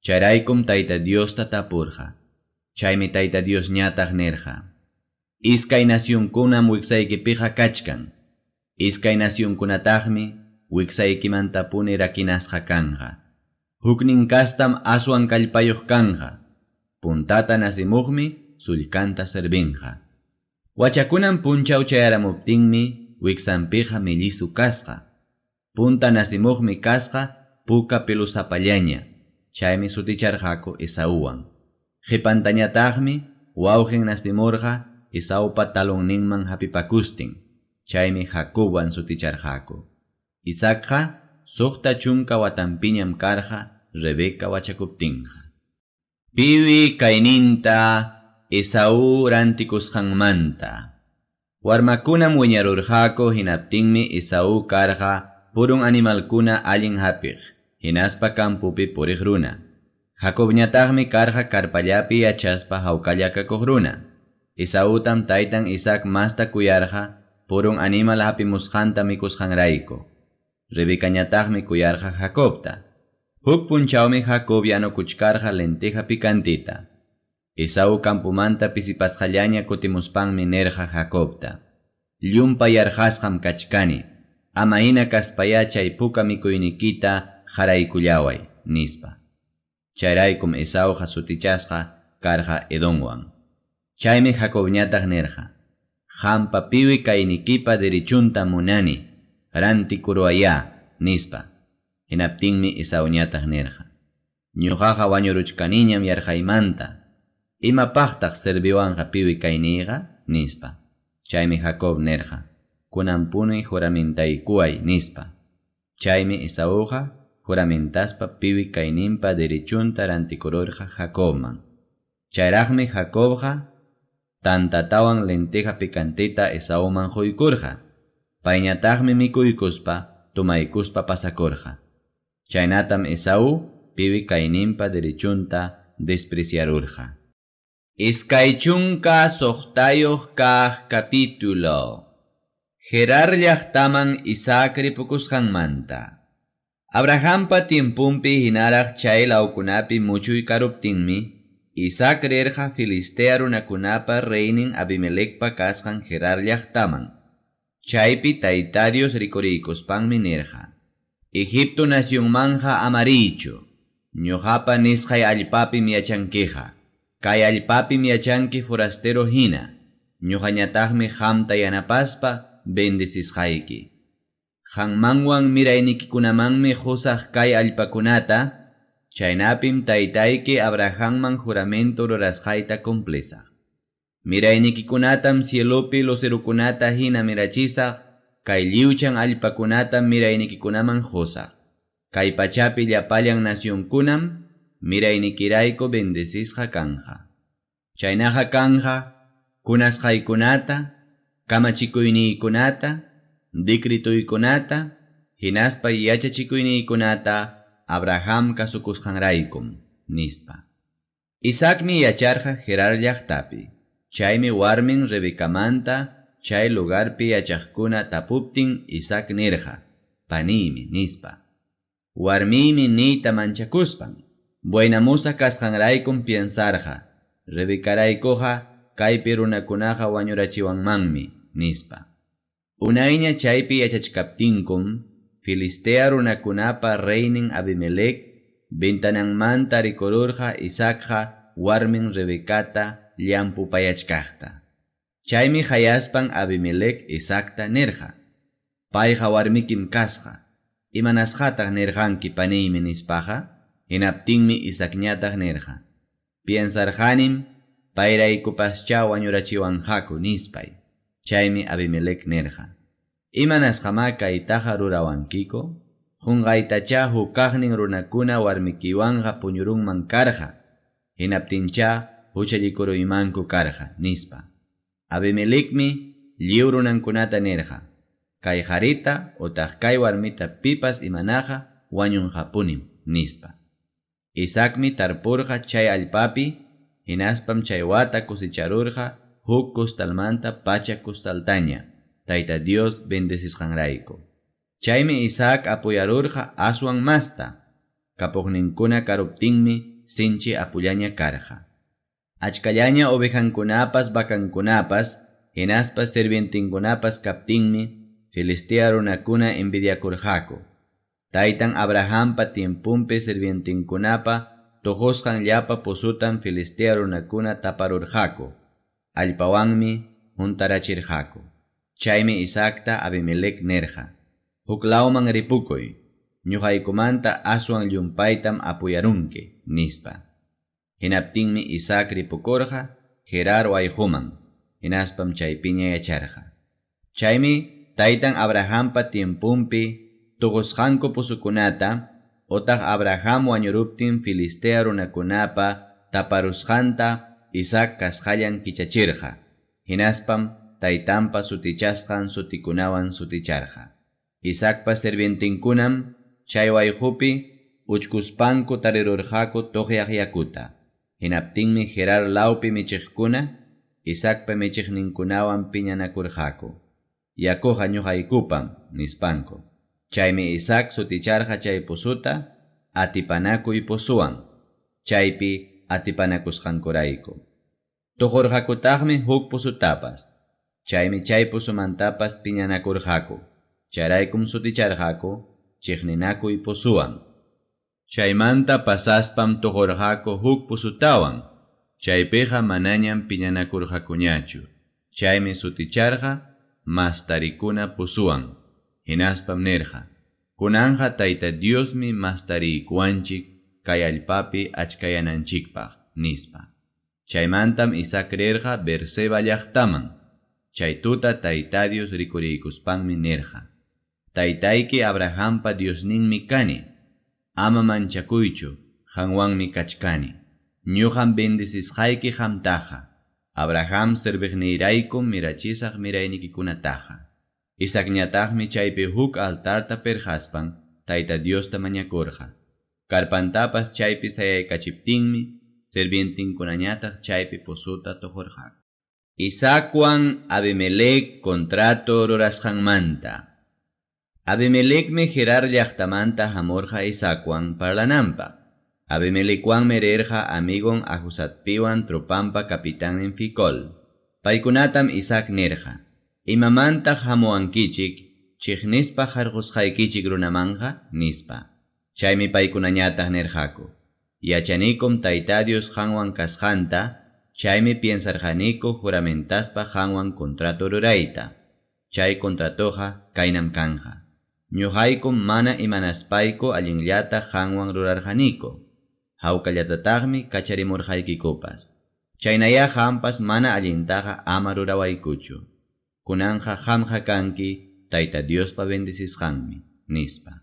Chayraykum Tayta Diosta tapurqa. Chaymi Tayta Dios ñataq nirqa: "Iskay nacionkunam wiksaykipiqa kachkan. Iskay nacionkunataqmi wiksaykimantapuni rakinasqa kanqa. Huknin kastam aswan kallpayuq kanqa. Puntata nasimuqmi sullkanta servinqa." Wachakunan punchaw chayaramuptinmi wiksanpiqa mellizu kasqa. Punta nasimuqmi kasqa puka pelusapallaña. Chaymi suticharqaku Esauwan. Qipantañataqmi wawqin nasimurqa Esaupa talonninman hapipakustin. Chaymi Jacobwan suticharqaku. Isaacqa 60 watanpiñam karqa Rebeca wachakuptinqa. Piwi kayninta Esaú rantikusqanmanta. Warmakunam wiñarurqaku hinaptinmi Esaú karqa purun animalkuna allin hapiq, hinaspa campopi puriq runa. Jacobñataqmi karqa karpallapi yachaspa hawkalla kakuq runa. Esautam taytan Isaac masta kuyarqa purun animal hapimusqanta mikusqanrayku. Rebecañataqmi kuyarqa Jacobta. Huk punchawmi Jacob yanukuchkarqa lenteja picantita. Esaú campomanta pisipasqallaña kutimuspanmi nirqa Jacobta: "Llumpa yarqasqam kachkani, ama hina kaspayá chay puka mikuynikita qaraykullaway", nispa. Chayraykum Esauqa sutichasqa karqa Edonwan. Chaymi Jacobñataq nirqa: "Qampa piwi kaynikipa derechunta munani, rantikuruwayá", nispa. Hinaptinmi Esauñataq nirqa: "Ñuqaqa wañuruchkaniñam yarqaymanta. Imapaqtaq serviwanqa piwi kayniyqa?" nispa. Chaymi Jacob nirqa: "Kunanpuni juramintaykuway", nispa. Chaymi Esauqa juramentaspa piwi kayninpa derechunta rantikururqa Jacobman. Chayraqmi Jacobqa tantatawan lenteja picantita Esauman quykurqa. Payñataqmi mikuykuspa tumaykuspa pasakurqa. Chaynatam Esaú piwi kayninpa derechunta despreciarurqa. 26 kaq capítulo. Gerar llaqtaman Isaac ripukusqanmanta. Abrahampa tiempunpi hinaraq chay lawkunapi muchuy karuptinmi, Isaac rirqa Filistea runakunapa reynin Abimelecpa kasqan Gerar llaqtaman. Chaypi Tayta Dios rikuriykuspanmi nirqa: "Egipto nacionmanja amariychu, ñuqapa nisqay allpapim yachankiqa. Kay allpapim yachanki forastero hina, ñuqañataqmi qamta yanapaspa bendecisqayki. Qanmanwan miraynikikunamanmi qusaq kay allpakunata, chaynapim taytayki Abrahamman juramento rurasqayta cumplisaq. Miraynikikunatam cielopi lucerokunata hina mirachisaq, kay lliwchan allpakunatam miraynikikunaman qusaq. Kay pachapi llapallan nacionkunam miraynikirayku bendecisqa kanja. Chaynaqa kanja kunasqaykunata, kamachikuyniykunata, decretuykunata, hinaspa yachachikuyniykunata Abraham kasukusqanraykum", nispa. Isaacmi yacharqa Gerar llaqtapi. Chaymi warmin Rebecamanta chay lugarpi yachaqkuna tapuptin Isaac nirqa: "Paniymi", nispa. Warmiymi niyta manchakuspan. Buenamoza kasqanraykum piensarqa, Rebecaraykuqa kaypi runakunaqa wañurachiwanmanmi, nispa. Unayña chaypi yachachkaptinkum, Filistea runakunapa reynin Abimelec ventananmanta rikururqa Isaacqa warmin Rebecata llampupayachkaqta. Chaymi qayaspan Abimelec Isaacta nirqa: Payqa warmikim kasqa. Imanasqataq nirqanki paniymi nispaqa? Hinaptinmi Isaacñataq nirqa: Piensarqanim payraykupaschá wañurachiwanqaku nispay. Chaymi Abimelec nirqa: Imanasqamá kaytaqa rurawankiku? Qunqaytachá hukkaqnin runakuna warmikiwanqa puñurunman karqa, hinaptinchá huchallikuruymanku karqa, nispa. Abimelecmi lliw runankunata nirqa: Kay qarita otaq kay warmita pipas imanaqa wañunqapunim, nispa. Isaacmi tarpurqa chay allpapi, hinaspam chay wata cosecharurqa huk costalmanta 100 costaltaña, Tayta Dios bendecisqanrayku. Chaymi Isaac apoyarurqa aswan masta, kapuqninkuna karuptinmi sinchi apullaña karqa. Achkallaña ovejankunapas, vacankunapas, hinaspa sirvientinkunapas kaptinmi Filistea runakuna envidiakurqaku. Taytan Abrahampa tiemponpi sirvientinkunapa tuqusqan llapa pozotam Filistea runakuna taparurqaku. Allpawanmi huntarachirqaku. Chaymi Isaacta Abimelec nirqa: Huk lawman ripukuy, ñuqaykumanta aswan llumpaytam apuyarunki, nispa. Hinaptinmi Isaac ripukurqa Gerar wayquman, hinaspam chaypiña yacharqa. Chaymi taytan Abrahampa tiemponpi tuqusqanku pozokunata otaq Abraham wañuruptin Filistea runakunapa taparusqanta Isaac kasqallan kichachirqa. Hinaspam taytanpa sutichasqan sutikunawan suticharqa. Isaacpa sirvientinkunam chay wayqupi uchkuspanku tarirurqaku tuqyaq yakuta. Hinaptinmi Gerar lawpi michiqkuna Isaacpa michiqninkunawan piñanakurqaku. Yakuqa ñuqaykupam, nispanku. Chaymi Isaac suticharqa chay pozuta atipanakuy pozuwan, chaypi atipanakusqankurayku. Tuqurqakutaqmi huk pozutapas. Chaymi chay pozumantapas piñanakurqaku. Chayraykum suticharqaku chiqninakuy pozuwan. Chaymanta pasaspam tuqurqaku huk pozutawan. Chaypiqa manañam piñanakurqakuñachu. Chaymi suticharqa mastarikuna pozuwan. Hinaspam nirqa: Kunanqa Tayta Diosmi mastariykuwanchik kay allpapi achkayananchikpaq, nispa. Chaymantam Isaac rirqa Beerseba llaqtaman. Chay tuta Tayta Dios rikuriykuspanmi nirqa: Taytayki Abrahampa Diosninmi kani. Ama manchakuychu, qanwanmi kachkani. Ñuqam bendecisqayki qamtaqa. Abraham serviqniyraykum mirachisaq miraynikikunataqa. Isaacñataqmi chaypi huk altarta pirqaspan Tayta Diosta mañakurqa. Karpantapas chaypi sayaykachiptinmi sirvientinkunañataq chaypi pozuta tuqurqaku. Isaacwan Abimelec contrato rurasqanmanta. Abimelecmi Gerar llaqtamanta hamurqa Isaacwan parlananpaq. Abimelecwanmi rirqa amigon Ahuzatpiwan tropanpa capitannin Ficol. Paykunatam Isaac nirqa: Imamantaq hamuwankichik chiqnispa qarqusqaykichik runamanqa, nispa. Chaymi paykunañataq nirqaku: Yachanikum Tayta Dios qanwan kasqanta, chaymi piensarqaniku juramentaspa qanwan contrato rurayta. Chay contratoqa kaynam kanqa. Ñuqaykum mana imanaspayku allinllata qanwan rurarqaniku. Hawkallatataqmi kacharimurqaykikupas. Chaynayá qampas mana allintaqa ama rurawaykuchu. Kunanqa qamqa kanki Tayta Diospa bendecisqanmi, nispa.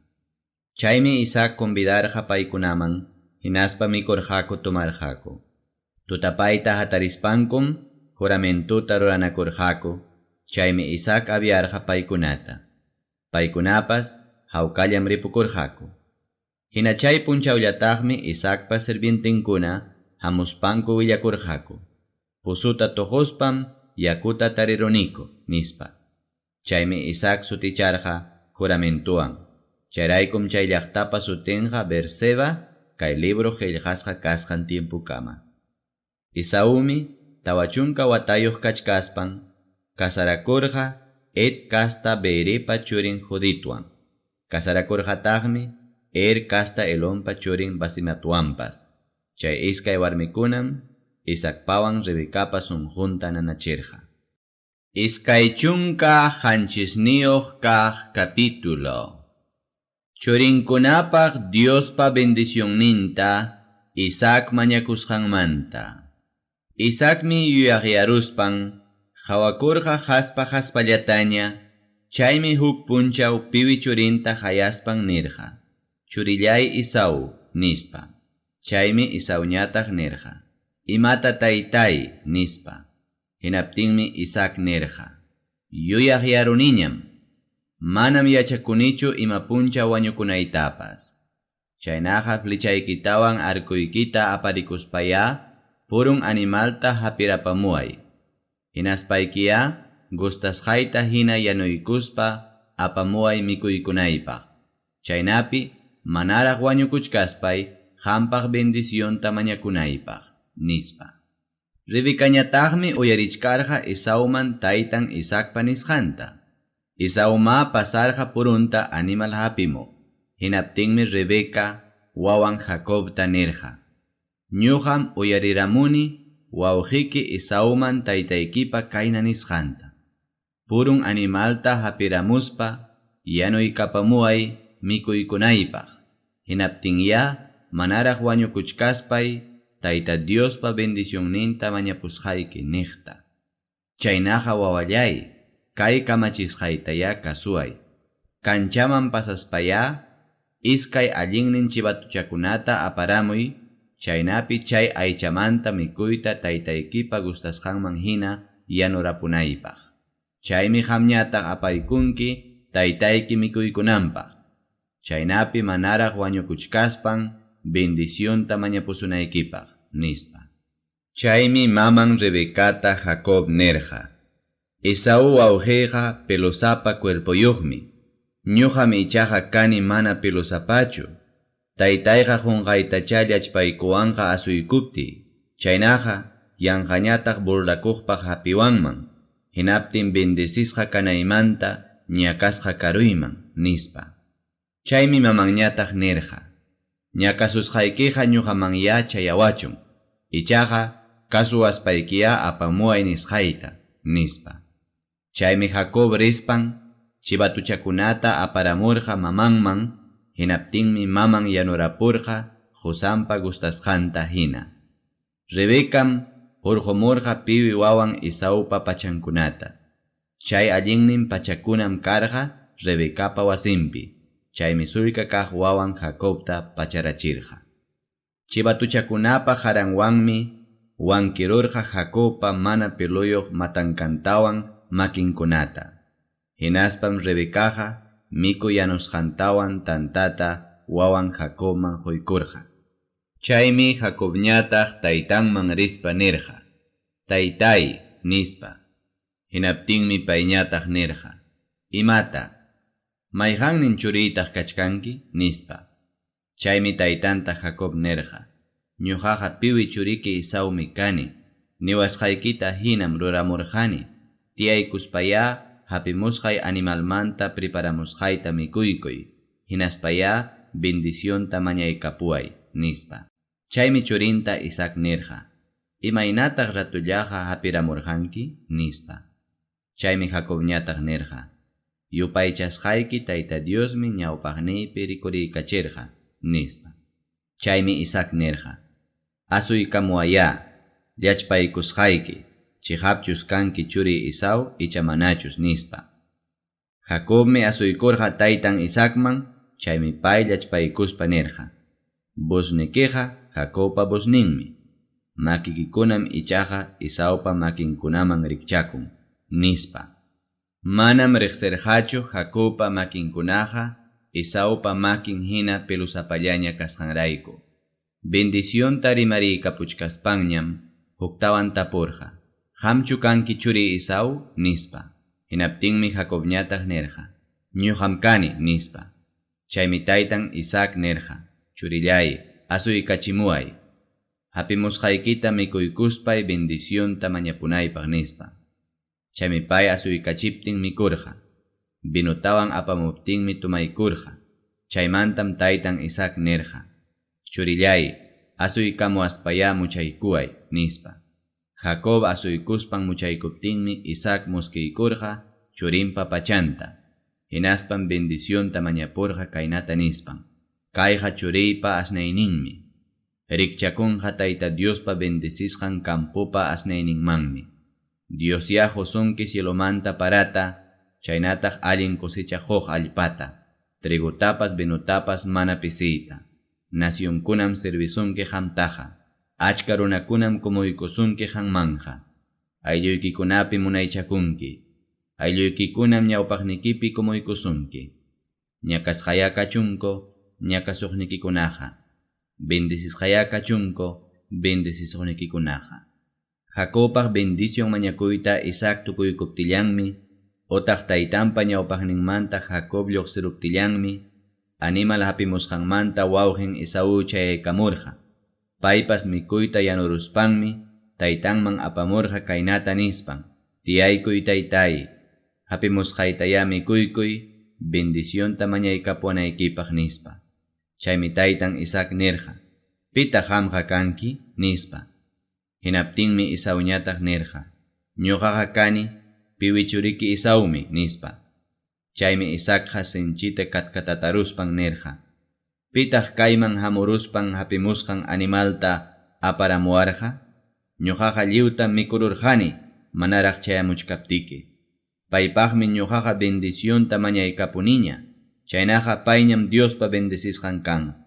Chaymi Isaac convidarqa paykunaman, hinaspa mikurqaku tomarqaku. Tutapayta hatarispankum juramentuta ruranakurqaku, chaymi Isaac aviarqa paykunata. Paykunapas hawkallam ripukurqaku. Hina chay punchawllataqmi Isaacpa sirvientinkuna hamuspanku willakurqaku. Pozuta tuquspam yakuta tariruniku, nispa. Chaymi Isaac suticharqa juramentuwan. Chayraykum chay llaqtapa sutinqa Beerseba kay libro qellqasqa kasqan tiempokama. Esaumi 40 watayuq kachkaspan casarakurqa Het casta Beeripa churin Juditwan. Casarakurqataqmi Er casta Elonpa churin Basimatwanpas. Chay iskay warmikunam Isaacpawan Rebecapa sunqunta nanachirqa. 27 kaq capítulo. Churinkunapaq Diospa bendicionninta Isaac mañakusqanmanta. Isaacmi yuyaqyaruspan qawakurqa haspa-haspallataña, chaymi huk punchaw piwi churinta qayaspan nirqa: Churillay Esaú, nispa. Chaymi Esauñataq nirqa: Imata taytay, nispa. Hinaptinmi Isaac nirqa: Yuyaqyaruniñam, manam yachakunichu ima punchaw wañukunaytapas. Chaynaqa flechaykitawan arcoykita aparikuspayá purun animalta hapirapamuway. Hinaspaykiyá gustasqayta hina yanuykuspa apamuway mikuykunaypaq. Chaynapi manaraq wañukuchkaspay qampaq bendicionta mañakunaypaq, nispa. Rebecañataqmi uyarichkarqa Esauman taytan Isaacpa nisqanta. Esaumá pasarqa purunta animal hapimuq. Hinaptinmi Rebeca wawan Jacobta nirqa: Ñuqam uyariramuni wawqiki Esauman taytaykipa kayna nisqanta: Purun animalta hapiramuspa yanuykapamuway mikuykunaypaq. Hinaptinyá manaraq wañukuchkaspay Tayta Diospa bendicionninta mañapusqayki niqta. Chaynaqa wawallay, kay kamachisqaytayá kasuway. Kanchaman pasaspayá iskay allinnin chivatuchakunata aparamuy, chaynapi chay aychamanta mikuyta taytaykipa gustasqanman hina yanurapunaypaq. Chaymi qamñataq apaykunki taytayki mikuykunanpaq. Chaynapi manaraq wañukuchkaspan bendicionta mañapusunaykipaq, nispa. Chaymi maman Rebecata Jacob nirqa: Esaú wawqiyqa pelosapa cuerpoyuqmi. Ñuqam ichaqa kani mana pelosapachu. Taytayqa qunqaytachá llachpaykuwanqa asuykuptiy. Chaynaqa yanqañataq burlakuqpaq hapiwanman. Hinaptin bendecisqa kanaymanta ñakasqa karuyman, nispa. Chaymi mamanñataq nirqa: Ñakasusqaykiqa ñuqamanyá chayawachun. Ichaqa kasuwaspaykiyá apamuway nisqayta, nispa. Chaymi Jacob rispan chivatuchakunata aparamurqa mamanman, hinaptinmi maman yanurapurqa qusanpa gustasqanta hina. Rebecam hurqumurqa piwi wawan Esaupa pachankunata. Chay allinnin pachakunam karqa Rebecapa wasinpi, chaymi sullka kaq wawan Jacobta pacharachirqa. Chivatuchakunapa qaranwanmi wankirurqa Jacobpa mana peluyuq matankantawan makinkunata. Hinaspam Rebecaqa mikuy yanusqantawan tantata wawan Jacobman quykurqa. Chaymi Jacobñataq taytanman rispa nirqa: Taytay, nispa. Hinaptinmi payñataq nirqa: Imata, mayqannin churiytaq kachkanki, nispa. Chaymi taytanta Jacob nirqa: Ñuqaqa piwi churiki Esaumi kani, niwasqaykita hinam ruramurqani. Tiyaykuspayá hapimusqay animalmanta preparamusqayta mikuykuy, hinaspayá bendicionta mañaykapuway, nispa. Chaymi churinta Isaac nirqa: Imaynataq ratullaqa hapiramurqanki, nispa. Chaymi Jacobñataq nirqa: Yupaychasqayki Tayta Diosmi ñawpaqniypi rikuriykachirqa, nispa. Chaymi Isaac nirqa: Asuykamuwayá, llachpaykusqayki, chiqapchus kanki churiy Esaú icha manachus, nispa. Jacobmi asuykurqa taytan Isaacman, chaymi pay llachpaykuspa nirqa: Voznikiqa Jacobpa vozninmi, makikikunam ichaqa Esaupa makinkunaman rikchakun, nispa. Manam riqsirqachu Jacobpa makinkunaqa Esaupa makin hina pelosapallaña kasqanrayku. Bendicionta rimariykapuchkaspanñam huktawan tapurqa: Qamchu kanki churiy Esaú, nispa. Hinaptinmi Jacobñataq nirqa: Ñuqam kani, nispa. Chaymi taytan Isaac nirqa, Churilláy, asuykachimuway, hapimusqaykita mikuykuspay bendicionta mañapunaypaq, nispa. Chaymi pay asuykachiptin mikurqa. Vinotawan apamuptinmi tomaykurqa. Chaymantam taytan Isaac nirqa, Churilláy, asuykamuwaspayá muchaykuway, nispa. Jacob asuykuspan muchaykuptinmi Isaac muskiykurqa churinpa pachanta. Hinaspam bendicionta mañapurqa kaynata nispan, Kayqa churiypa asnayninmi. Rikchakunqa Tayta Diospa bendecisqan campopa asnayninmanmi. Diosyá qosunki cielomanta parata chaynataq allin cosecha qoq allpata, trigotapas vinotapas mana pisiyta. Nacionkunam servisunki qamtaqa. Achka runakunam kumuykusunki qanmanqa. Aylluykikunapi munaychakunki. Aylluykikunam ñawpaqnikipi kumuykusunki. Ñakasqayá kachunku ñakasuqnikikunaqa. Bendecisqayá kachunku bendecisuqnikikunaqa. Jacobpaq bendición mañakuyta Isaac tukuykuptillanmi otaq taytanpa ñawpaqninmanta Jacob lloqsiruptillanmi animal hapimusqanmanta wawqen Esaú chayaykamurqa. Paypas mikuyta yanuruspanmi taytanman apamurqa kaynata nispan, Tiyaykuy taytáy, hapimusqaytayá mikuykuy bendicionta mañaykapuwanaykipaq, nispa. Chaymi taytan Isaac nirqa, Pitaq qamqa kanki? nispa. Hinaptinmi Esauñataq nirqa, Ñoqaqa kani piwi churiki Esaumi, nispa. Chaymi Isaacqa sinchita katkatataruspan nirqa, Pitaq kayman hamuruspan hapimusqan animalta aparamuwarqa? Ñoqaqa lliwtam mikururqani manaraq chayamuchkaptiki. Paypaqmi ñoqaqa bendicionta mañaykapuniña, chaynaqa payñam Diospa bendecisqan kanqa.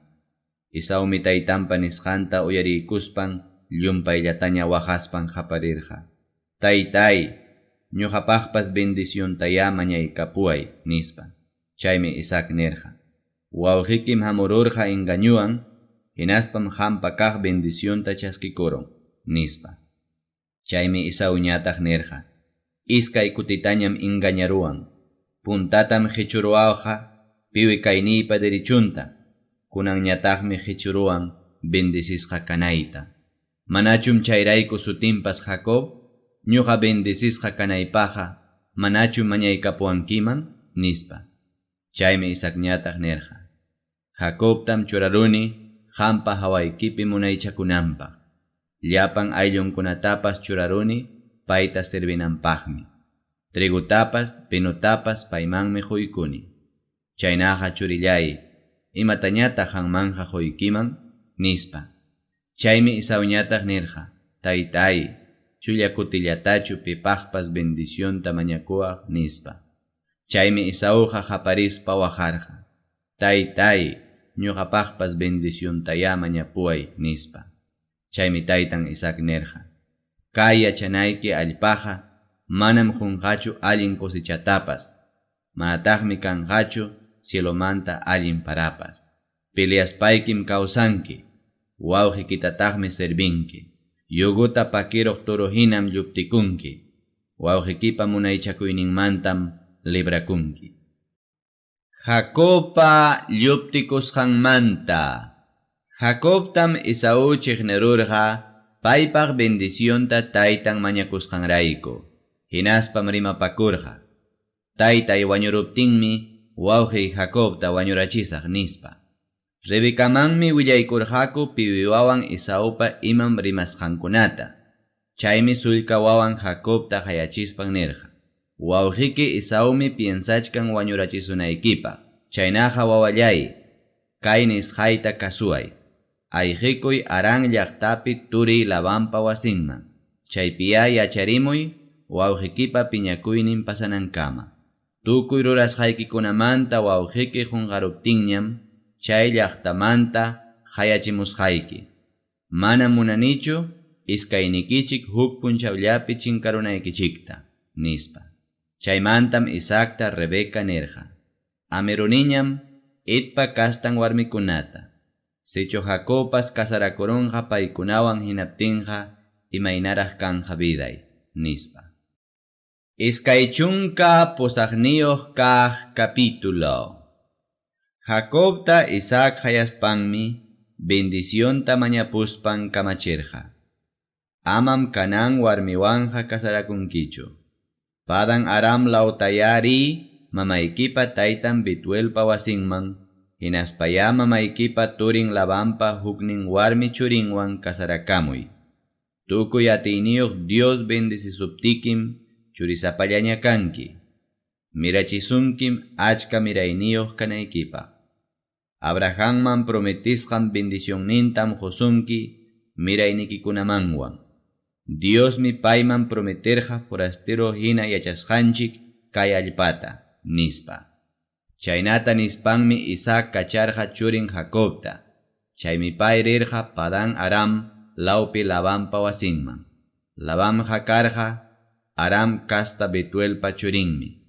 Esaumi taytanpa nisqanta uyariykuspan llumpayllataña waqaspan qaparirqa, Taytáy, ñoqapaqpas bendiciontayá mañaykapuway, nispa. Chaymi Isaac nirqa, Wawqikim hamururqa engañowan, hinaspam qampa kaq bendicionta chaskikurun, nispa. Chaymi Esauñataq nirqa, Iskay kutitañam engañaruwan. Puntatam qechuruwarqa piwi kayniypa derechunta, kunanñataqmi qechuruwan bendecisqa kanayta. Manachum chayrayku sutinpas Jacob? Ñoqa bendecisqa kanaypaqqa manachum mañaykapuwankiman? nispa. Chaymi Isaacñataq nirqa, Jacobtam churaruni qampa hawaykipi munaychakunanpaq. Llapan ayllunkunatapas churaruni payta servinanpaqmi. Trigotapas, vinotapas paymanmi qoykuni. Chaynaqa churilláy, imatañataq qanmanqa qoykiman? nispa. Chaymi Esauñataq nirqa, Taytáy, chulla kutillatachu pipaqpas bendicionta mañakuwaq, nispa. Chaymi Esauqa qaparispa waqarqa, Taytáy, ñoqapaqpas bendiciontayá mañapuway, nispa. Chaymi taytan Isaac nirqa, Kay yachanayki allpaqa manam qonqachu allin cosechatapas, manataqmi kanqachu cielomanta allin parapas. Peleaspaykim kawsanki, wawqikitataqmi servinki. Yuguta pakiruq toro hinam lluptikunki, wawqikipa munaychakuyninmantam librakunki. Jacobpa lluptikusqanmanta. Jacobtam Esaú chiqnirurqa paypaq bendicionta taytan mañakusqanrayku. Hinaspam rimapakurqa, Taytay wañuruptinmi wawqiy Jacobta wañurachisaq, nispa. Rebecamanmi willaykurqaku piwi wawan Esaupa imam rimasqankunata. Chaymi sullka wawan Jacobta qayachispan nirqa, Wawqiki Esaumi piensachkan wañurachisunaykipaq. Chaynaqa wawalláy, kay nisqayta kasuway. Ayqikuy Harán llaqtapi turiy Labanpa wasinman. Chaypiyá yacharimuy wawqikipa piñakuynin pasanankama. Tukuy rurasqaykikunamanta wawqiki qonqaruptinñam chay llaqtamanta qayachimusqayki. Manam munanichu iskaynikichik huk punchawllapi chinkarunaykichikta, nispa. Chaymantam Isaacta Rebeca nirqa, Amiruniñam Hetpa kastan warmikunata. Sichu Jacobpas casarakurunqa paykunawan hinaptinqa imaynaraq kanqa viday, nispa. 28 kaq capítulo. Jacobta Isaac qayaspanmi bendicionta mañapuspan kamachirqa: Amam Canaán warmiwanqa casarakunkichu. Padan Aram lawtayá riy mamaykipa taytan Betuelpa wasinman, hinaspayá mamaykipa turin Labanpa huknin warmi churinwan casarakamuy. Tukuy Atiyniyuq Dios bendecisuptikim churisapallaña kanki. Mirachisunkim achka mirayniyuq kanaykipaq. Abrahamman prometisqan bendicionnintam qosunki miraynikikunamanwan. Diosmi payman prometerqa forastero hina yachasqanchik kay allpata, nispa. Chaynata nispanmi Isaac kacharqa churin Jacobta. Chaymi pay rirqa Padan Aram lawpi Labanpa wasinman. Labanqa karqa Aram casta Betuelpa churinmi.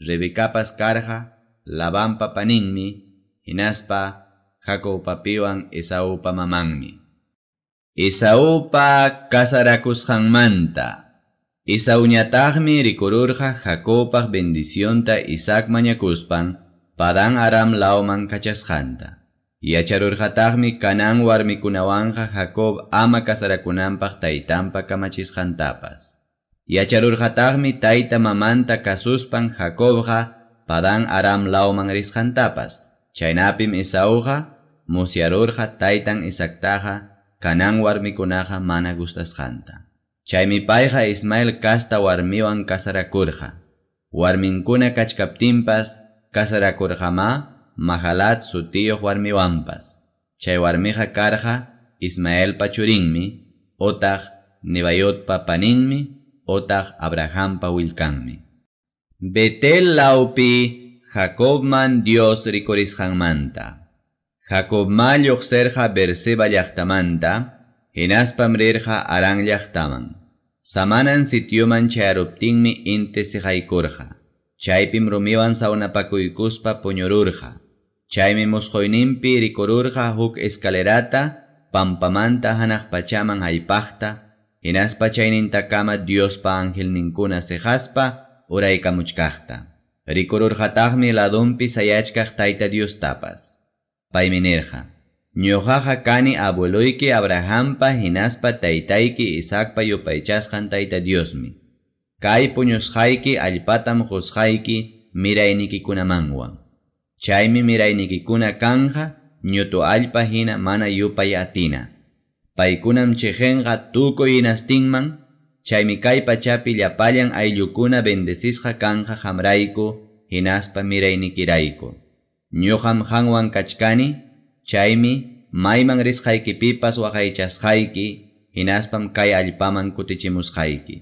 Rebecapas karqa Labanpa paninmi, hinaspa Jacobpapiwan Esaupa mamanmi. Esaupa casarakusqanmanta. Esauñataqmi rikururqa Jacobpaq bendicionta Isaac mañakuspan Padan Aram lawman kachasqanta. Yacharurqataqmi Canaán warmikunawanqa Jacob ama casarakunanpaq taytanpa kamachisqantapas. Yacharurqataqmi tayta mamanta kasuspan Jacobqa Padan Aram lawman risqantapas. Chaynapim Esauqa musyarurqa taytan Isaactaqa Canaán warmikunaqa mana gustasqanta. Chaymi payqa Ismael casta warmiwan casarakurqa. Warminkuna kachkaptinpas casarakurqamá Mahalat sutiyuq warmiwanpas. Chay warmiqa karqa Ismaelpa churinmi, otaq Nebayotpa paninmi, otaq Abrahampa willkanmi. Betel lawpi Jacobman Dios rikurisqanmanta. Jacobma lluqsirqa Beerseba llaqtamanta, hinaspam rirqa Harán llaqtaman. Samanan sitioman chayaruptinmi inti siqaykurqa. Chaypim rumiwan sawnapakuykuspa puñururqa. Chaymi musquyninpi rikururqa huk escalerata pampamanta hanaq pachaman haypaqta, hinaspa chaynintakama Diospa angelninkuna siqaspa uraykamuchkaqta. Rikururqataqmi ladunpi sayachkaq Tayta Diostapas. Paymi nirqa: Ñuqaqa kani abueloyki Abrahampa hinaspa taytayki Isaacpa yupaychasqan Tayta Diosmi. Kay puñusqayki allpatam qusqayki miraynikikunamanwan. Chaymi miraynikikuna kanja ñutu allpa hina mana yupay atina. Paykunam chiqinqa tukuy hinastinman, chaymi kay pachapi llapallan ayllukuna bendecisqa kanja qamrayku hinaspa miraynikirayku. Ñuqam qanwan kachkani, chaymi mayman risqaykipipas waqaychasqayki, hinaspam kay allpaman kutichimusqayki.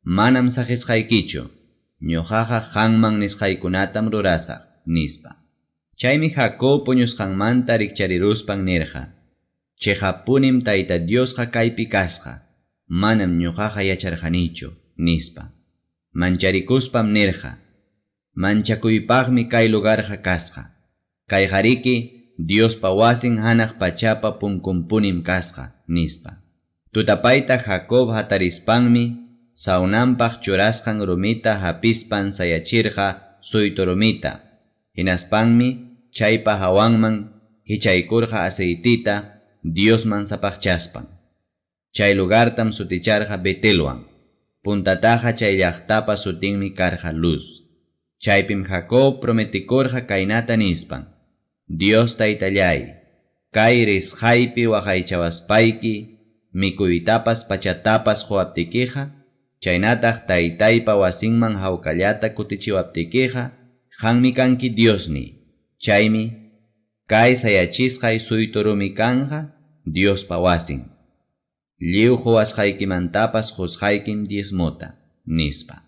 Manam saqisqaykichu, ñuqaqa qanman nisqaykunatam rurasaq, nispa. Chaymi Jacob puñusqanmanta rikchariruspan nirqa: Chiqapunim Tayta Diosqa kaypi kasqa, manam ñuqaqa yacharqanichu, nispa. Mancharikuspam nirqa: Manchakuypaqmi kay lugarqa kasqa. Kayqariki Diospa wasin hanaq pachapa punkunpunim kasqa, nispa. Tutapayta Jacob hatarispanmi sawnanpaq churasqan rumita hapispan sayachirqa suytu rumita. Hinaspanmi chaypa hawanman hichaykurqa aceitita Diosman sapaqchaspan. Chay lugartam suticharqa Betelwan. Puntataqa chay llaqtapa sutinmi karqa Luz. Chaypim Jacob prometikurqa kaynata nispan: Dios taytallay, kay risqaypi waqaychawaspayki, mikuytapas pachatapas quwaptikiqa, chaynataq taytaypa wasinman hawkallata kutichiwaptikiqa, qanmi kanki Diosniy. Chaymi kay sayachisqay suytu rumi kanja Diospa wasin. Lliw quwasqaykimantapas qusqaykim diezmota, nispa.